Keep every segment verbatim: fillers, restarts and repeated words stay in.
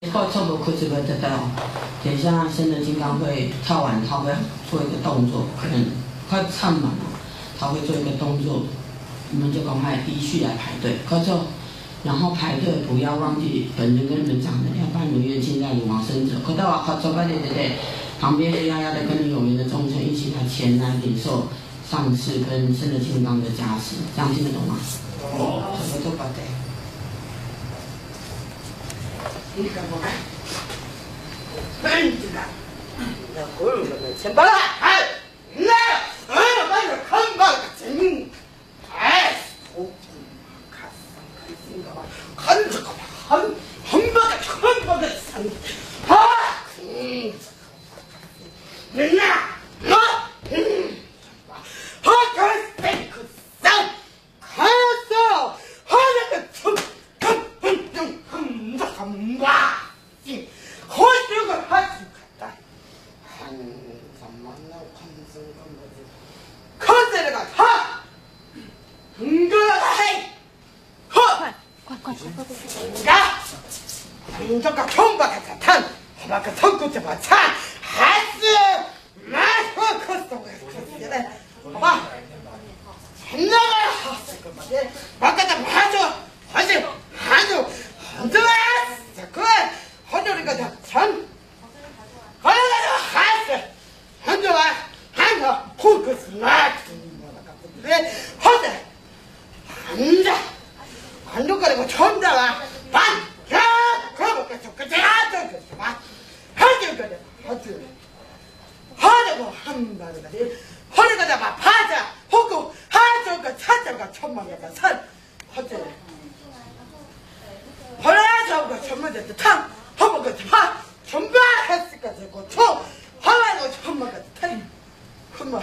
报错不可知不得到，等一下现在金刚会唱完，他会做一个动作，可能快唱完了，他会做一个动作，你们就赶快依序来排队，快走。然后排队不要忘记本尊跟你们讲的，要拜如愿金盖如往生咒。快到啊，快走，快点，对对，旁边的要要的跟你有缘的众生一起来前来领受上师跟圣的金刚的加持，这样听得懂吗？哦，快走，快点。你看我，本尊啊，那个，哎，那，哎，那个看吧，真。 哎，我看看这个吧，看这个吧，看，看吧个，看吧个，看，啊，嗯，人呐，啊，嗯，啊，看这个，看，看这个，看，看，看，看，这个，哇，嗯，好这个，还是看。 ཁོ་ཚེ་རེ་ག་ཐ། འགའ་ཧེ། ཧོ། འགའ། འགའ་ག་ཁྱོང་བ་ག་ཐ་ཐན། ཧ་བ་ག་ཐོག་གུ་ཚེ་བ་ཚ། ཧ་སི། མ་ཧོ་ཁོ་སོང་ག་ཁོ་ཚེ་རེ། ཧ་བ། ཧ་ན་ཧ་སི་ག་མ་ཏེ། བ་ག་ད་མ་ཅོ། ཧ་སི། ཧ་ཅོ། ཧ་ཅོ་ཨ་སི་ཁོ། ཧ་ཅོ་རེ་ག་ད་ཚན། ཧ་ལ་ལ་ཧ་སི། ཧན་ཏོ་ཧན་ཏོ་ཁུ་ཁུ་སི་ང་ཁུ་མ་ལ་ཀ་ཏི་ཧོ་ཏེ། ཧན་ཏོ་ཧན་ཏོ་ཀ་རེ་ཀོ་ཆོམ་ཏ་ལ་བན་ཡ་ཁོ་ཀོ་ཀ་ཆོ་ཀ་ཅ་ཏོ་ཀ་ཅ་བ། ཧན་ཏོ་ཀ་རེ་ཧ་ཏོ་ཧ་ཏེ་ཀོ་ཧམ་བ་རེ་ཀ་ཏེ་ཧོ་ཏེ་ཀ་ཏ་བ་ཕ་ཅ་ཧོ་ཀོ་ཧ་ཅོ་ཀ་ཆ་ཅ་ཀ་ཆོམ་མ་ལ་ཀ་ཚན། ཧོ་ཏེ། ཧོ་ར་ཆོ་ག་ཆོ་མོ་དེ་དེ་ཐང་། ཧོ་མོ་ག་དེ་ཕ། ཆོམ་པ་ཧ་སི་ཀ་དེ་གོ་ཆོ། ཧ་ལ་གོ་ཆོ་མོ་ག་དེ་ཐེ། ཧུ་མ།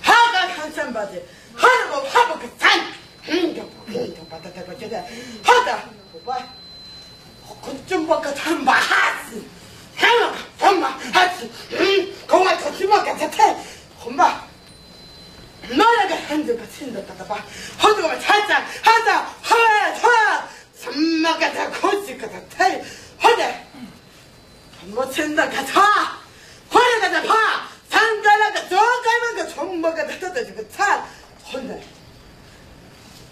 ཧ་ག་ཁང་ཆམ་པ་དེ། ཧ་ལ་གོ་ཧ་མོ་ག་ཚན། ཧུང་ག་ཧུང་ག་པ་ད་ད་ག་ཅེ་དེ། ཧ་ད། ཧོ་པ། ཁོ་ཆོམ་པ་ག་ཐམ་པ་ཧ་སི། ཧ་ལ་ཐམ་པ་ཧ་སི། ཧུང་། ཁོ་བ་ཁོ་ཆོམ་པ་ག་དེ་ཐེ། ཧུ་མ། ནོ་ལ་ག་ཧན་དུ་ག་ཚིན་དུ་ཀ་ད་པ། ཧོ་དུ་ག་ཆ་ཆ་ཧ་ད་ཧ་ཧ། ཚམ་མ་ག་ད་ཁོ་ཅི་ག་ད་ཐེ། ཧོ་ད། ཧ་མོ་ཚིན་དུ་ག་ཚ། ཧོ་ལ་ག་ད་ཕ། ཚན་ག་ལ་ག་ཙོ་ག་ལ་ག་ཚོམ་མ་ག་ད་ད་ད་ཅི་ག་ཚ། ཧོ་ད།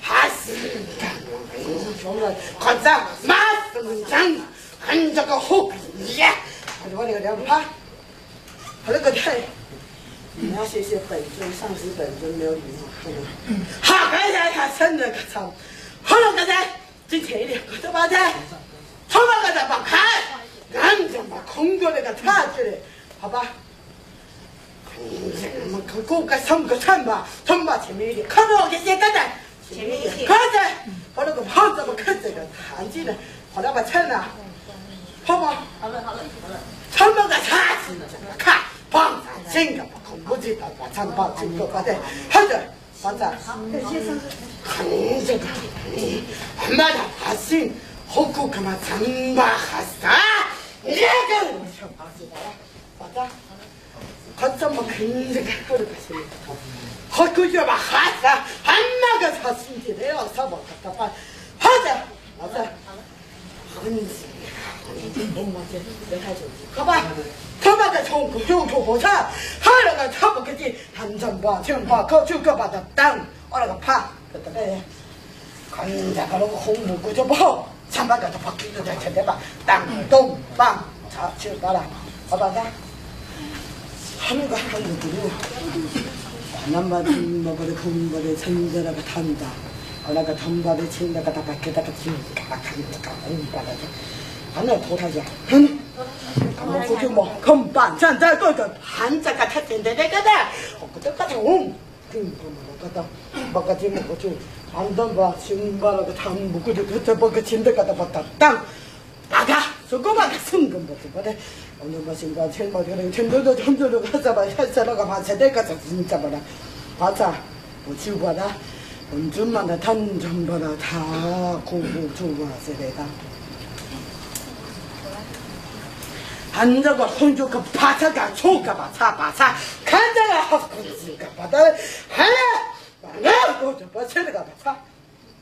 ཧ་སི་ཀ་ཁོ་ཚ་མ་སི་ཀ་ཧན་ཅ་ཀ་ཧོ་ཀ་ཡ། ཧ་ལ་ག་ད་ཕ། ཧ་ལ་ག་ད། ང་ཤེས་ཤེས་པའི་ཚོ་སང་སི་པའི་ཚོ་མེའོ་ཡིན་ཧ་ག་ཡ་ཡ་སན་ན་ག་ཚ། ཧ་ལ་ག་ད། ཅི་ཆེ་རེ་ག་ད་པ་ད། ཚོ་མ་ག་ད་པ་ཁ། ང་འཛམ་པ་ཁོང་ཁྲོ་རེ་ག་ཚ་ཅི་རེ་ཧ་པ། མ་ཁ་ཁོ་ག་སམ་ག་ཚམ་པ་ཚོམ་པ་ཆེ་མེ་རེ་ཁ་རོ་གེ་ཤེ་ག་ད། ཁ་ཚ། ཁོ་ར་གི་ཕང་ཚ་པ་ཁ་ཚ་ག་ཧན་ཅི་ན་ཁོ་ར་པ་ཚ་ན། ཕོ་མ། ཚམ་པ་ག་ཚ་ཅི་ན་ཁ་ཕང་ཚ་ཅིང་ག་པ་ཁོ་མུ་ཅི་ད་པ་ཚམ་པ་ཅིང་ག་པ་ཏེ་ཧ་ཚ་པ་ཚ། ཁ་ཚ་ག་ཧན་ཅི་ག་ཧན་མ་ད་ཧ་སིང་ཧོ་ཀུ་ག་མ་ཚམ་པ་ཧ་ས་ཡ་ག་པ་ཚ། ཁ་ཙམ་མ་ཁན་ཟེར་ཁ་རུ་ཁ་ཤེས་མེད་ཁ། ཁོ་ཁུ་ཅོ་བ་ཧ་ས་ཧན་མ་ག་ས་སུན་ཏི་རེ་ཨ་ས་བ་ཁ་ཁ་པ་ཧ་ས་ཧ་ས་ཧན་ཟེར་ཁ་ཁ་ཅོ་ཁ་པ་ཁ་པ་ག་ཆོང་ཁུ་ཆོང་ཁུ་ཧོ་ས་ཧ་ར་ག་ཁ་པ་ཁ་ཅི་ཧན་ཙམ་པ་ཆོང་པ་ཁ་ཆུ་ཁ་པ་ད་དང་ཨོ་ར་ག་ཕ་ཁ་ད་པ་ཡ། གང་ཡིན་ད་ག་ལོ་ཧོང་མོ་གོ་ཅོ་པོ། ཚན་པ་ག་ད་པ་ཀི་ཏུ་ད་ཆ་དེ་པ་དང་དོང་པང་ཚ་ཆུ་པ་ལ་ཨ་པ་ད། ཧ་མོ་ག་ཧ་མོ་གུ་རུ། ནམ་པ་ཚིམ་པ་པ་རེ་ཁུང་པ་རེ་ཚན་ཛ་ར་ག་ཐན་ད། ཨ་ལ་ག་ཐམ་པ་རེ་ཚིམ་ད་ག་ད་པ་ཀི་ད་ག་ཚིམ་ག་པ་ཐན་ད་ག་ཧོང་པ་ལ་ད། ཨ་ན་ཐོ་ཐ་ཡ། ཧན། ག་མོ་ཀུ་ཅུ་མོ་ཁམ་པ་ཚན་ཛ་ཀོ་ཀ་ཧན་ཛ་ག་ཐ་ཚན་ད་དེ་ག་ད། ཨོ་ཀུ་ད་ག་ད་ཧོང་། ཀུན་ཕ་མ་ལ་ཀ་ཏ། བ་ཀ་ཅི་མ་ཀ་ཅུ། ཨ་མདའ་བ་ཆིན་པ་ལ་ཀ་ཐང་བུ་ཀུ་ཏུ་ཀ་ཏ་བ་ཀ་ཆིན་ཏ་ཀ་ཏ་བ་ཏ་ཏང་། བ་ཀ་སུ་ཀོ་བ་ཀ་སུང་གམ་བ་ཏུ་བ་ཏེ། ཨ་མདའ་བ་ཆིན་པ་ཆེན་པ་ཏེ་རིང་ཆེན་ཏུ་ཏུ་ཐམ་ཏུ་ཏུ་ཀ་ས་བ་ཤ་ཤ་ལ་ཀ་བ་ཆ་ཏེ་ཀ་ས་ཟིན་ཅ་བ་ལ། བ་ཚ། བུ་ཆུ་བ་ལ། བུ་ཆུ་མ་ན་ཐམ་ཆམ་བ་ལ་ཐ་ཁུ་བུ་ཆུ་བ་སེ་རེ་ད། ཧན་ཛ་ག་ཧོན་ཅོ་ག་བ་ཚ་ག་ཆོ་ག་བ་ཚ་བ་ཚ་ཁན་ཛ་ག་ཧ་ཁུ་ཛི་ག་བ་ད་ཧ་ལ་བ་ང་གོ་ཅོ་བ་ཚེ་ག་བ་ཚ་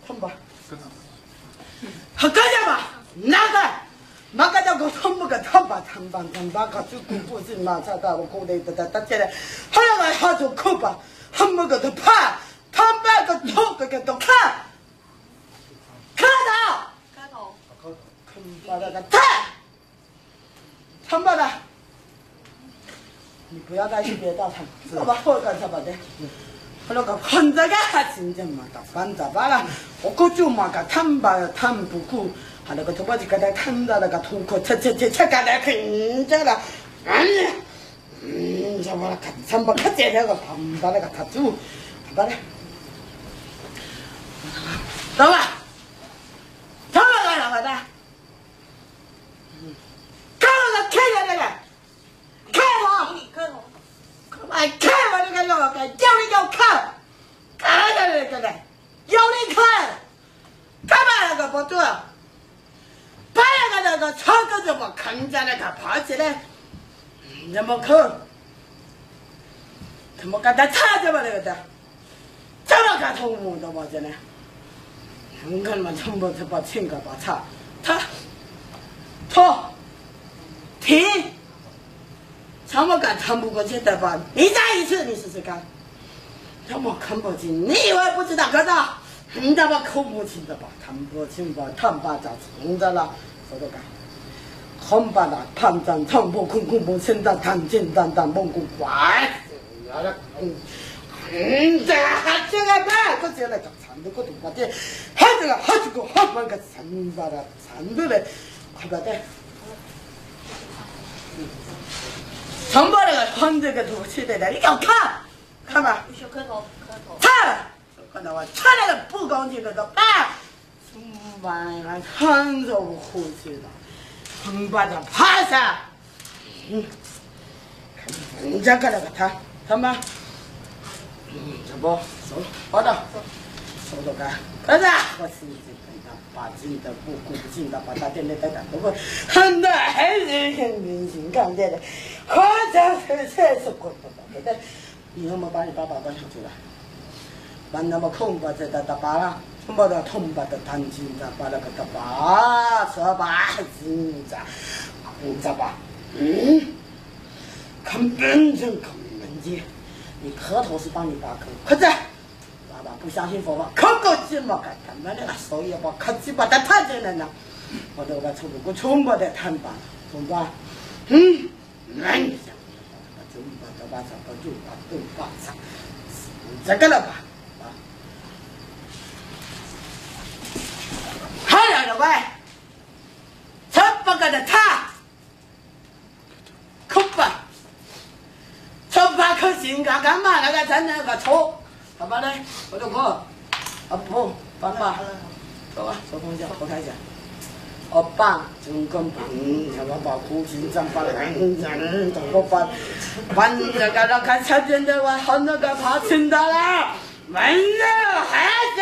ཁམ་བ་ཧ་ག་ཡ་བ་ན་ག་ ཐམ་པ་ཐམ་པ་ག་ཚོད་ཀུ་ཀུ་ཟིན་མ་ཚ་ད་བ་ཀོ་ལེ་ད་ད་ད་ཅེ་རེ། ཧ་ལ་ང་ཧ་ཚོ་ཁུ་པ་ཧམ་མ་ག་ད་ཕ་ཐམ་པ་ག་ཐོ་ག་ག་ད་ཁ་ཁ་ད་ཁ་ཐོ་ཁམ་པ་ད་ད་ད་ཐམ་པ་ད། 你不要再去别的地方，我把后跟他把的。 ཧ་ལོ་ག་ཕན་ཛ་ག་ཧ་ཚིན་ཛ་མ་ག་ཕན་ཛ་པ་ལ་ཨོ་ཀོ་ཅུ་མ་ག་ཐམ་པ་ཐམ་པུ་ཀུ། ཧ་ལོ་ག་ཐོ་པ་ཅི་ག་ད་ཐམ་ཛ་ལ་ག་ཐོ་ཁོ་ཚ་ཚ་ཚ་ཚ་ག་ད་ཁིན་ཛ་ལ། ཨ་ནི་ཛ་པ་ལ་ག་ཚམ་པ་ཁ་ཚེ་ལ་ག་ཕམ་པ་ལ་ག་ཐ་ཚུ་པ་ལ། ད་བ་ད་བ་ག་ལ་བ་ད་ག་ལ་ཁེ་ལ་ལ་ལ། 开了，开了，快快开了，这个要开，要你要开，开了这个，要你开，干嘛那个不对？把那个那个车子怎么扛在那个跑起来？怎么可？怎么跟他差这么那个的？ ཅང་ག་ཐོང་མོ་འདོ་བ་ཟེར་ན། ཡང་ཁན་མ་ཚོམ་བུ་ཚེ་པ་ཚིང་ག་པ་ཚ། ཐ། ཐོ། ཐེ། ཚང་མ་ག་ཚང་བུ་གོ་ཚེ་ད་པ་མི་ཟ་ཡི་ཚོད་མི་སུ་སུ་ག་ཚང་མ་ཁམ་པོ་ཚིང་ནི་ཡི་བ་པོ་ཚེ་ད་ག་ད། ཧིང་ད་པ་ཁོ་མོ་ཚིང་ད་པ་ཁམ་པོ་ཚིང་པ་ཐམ་པ་ཙ་ཚིང་ད་ལ་སོ་ད་ག་ཁོམ་པ་ལ་ཕམ་ཙང་ཚང་པོ་ཁུང་ཁུང་པོ་ཚིང་ད་ཐམ་ཚིང་ད་ད་མོང་ཁུང་པ། ཧ་ཅི་ག་ད་ཁོ་ཚེ་ལ་ཀ་ཚང་འདི་ཁོ་དུ་པ་དེ་ཧ་ཅི་ག་ཧ་ཅི་གོ་ཧ་མང་ག་ཚང་པ་ར་ཚང་འདི་ལས་ཁོ་པ་དེ་ཚང་པ་ར་ཧོན་འདི་ག་དུ་ཆེ་དེ་ད་རི་ཀ་ཁ་ཁ་མ་ཤོ་ཁ་ཐོ་ཁ་ཐོ་ཚ་ཁ་ན་བ་ཚ་ལ་ལ་པུ་གང་ཅི་ག་ད་པ། སུམ་པ་ཧང་ཚོ་ཁོ་ཚོས་དང་ཧང་པ་དང་ཕ་ས། འཇའ་ཀ་ལ་ག་ཐ་ཐ་མ། འཇའ་པོ་སོ་པ་ད། སོ་ཏོ་ཀ་ཀ་ད་ཁོ་སི་ཛི་ཀ་ད་པ་ཛི་ད་པུ་ཀུ་ཛི་ད་པ་ད་དེ་ནས་ད་ད་དོ་ཁོ་ཧན་ད་ཧེ་ཟི་ཧེ་མིན་ཞིང་ཀང་དེ་ལ་ཁོ་ཚ་ཧེ་ཚེ་སུ་ཀོ་ཏོ་ད་དེ། ཡིན་ནོ་མ་པ་ནི་པ་པ་པ་ཤོག་ཚོད་ལ། པ་ན་མ་ཁོང་པ་ཚེ་ད་ད་པ་ལ་ཐུམ་པ་ད་ཐུམ་པ་ད་ཐན་ཅིན་ད་པ་ལ་ག་ད་པ་ས་པ་ཟིན་ཛ་ཛ་པ། ཁམ་པན་ཅན་ཁམ་པན་ཅན། ནི་ཁ་ཐོག་སི་པ་ནི་པ་ཁ་ཁ་ཛ། པ་པ་不相信佛法 ཁ་ཀོ་ཅི་མ་ཀ་ད་མ་ནི་ཨ་སོ་ཡ་པ་ཁ་ཅི་པ་ད་ཐ་ཅན་ན་ན། པ་ད་པ་ཚོ་གོ་ཆུམ་པ་ད་ཐན་པ་ཐུམ་པ། ཧུམ། ང་ཡི་ཞབས་ཀྱི་ལྟ་བ་བཅོམ་པ་ཐོབ་པ་ཟབ་པ་སྤྱོད་པ་སྟོན་པ་ཚ། ཛ་ཀ་ལ་པ། ཧ་ལ་ལ་བ། ཚ་པ་ཀ་ད་ཐ། ཁུག་པ། ཚོ་པ་ཁུ་ཞིང་ག་ག་མ་ལ་ག་ཚ་ན་ག་ཚོ། ད་པ་ལེ། ཨོ་ཏོ་གོ། ཨ་པོ། པ་པ། ཚོ་བ་ཚོ་ཁོང་ཅག་ཁོ་ཁ་ཅག་ཨོ་པ། ཙུང་ཀམ་པ། ཉ་པ་པ་ཁུ་ཞིང་ཙམ་པ་ལ་ང་ང་དང་པོ་པ། པན་ཛ་ག་ར་ཁ་ཚ་ཅན་དེ་བ་ཧ་ན་ག་ཕ་ཚིན་ད་ལ། མན་ན་ཧ་ཟེ།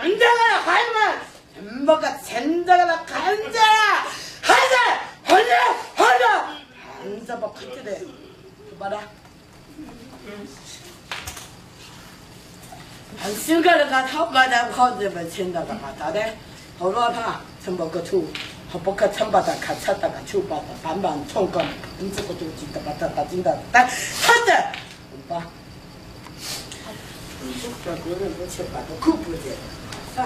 ཧན་ད་ལ་ཧ་མ། ཧན་པ་ག་ཚན་ད་ལ་ཁན་ད་ལ། ཧ་ཟེ། ཧ་ན་ཧ་ན། ཧན་ཟ་པ་ཁ་ཅི་རེད། པ་ར། ཧན་སིང་ག་ལ་ག་ཐོག་ག་ད་ཁོ་ཛེ་པ་ཆེན་ད་ག་མ་ད་རེ། ཧོ་རོ་ཐ་ཚན་པ་ག་ཆུ། ཧ་པོ་ཁ་ཚན་པ་ད་ཁ་ཚ་ད་ག་ཆུ་པ་ད་བམ་བམ་ཚོང་ཀམ་ཧན་ཙི་གོ་ཏུ་ཅི་ད་པ་ད་ད་ཅིན་ད་ད་ཧ་ད། པ། ཁུག་པ་གོ་རེ་མོ་ཆེ་པ་ད་ཁུག་པོ་ཏེ། ས།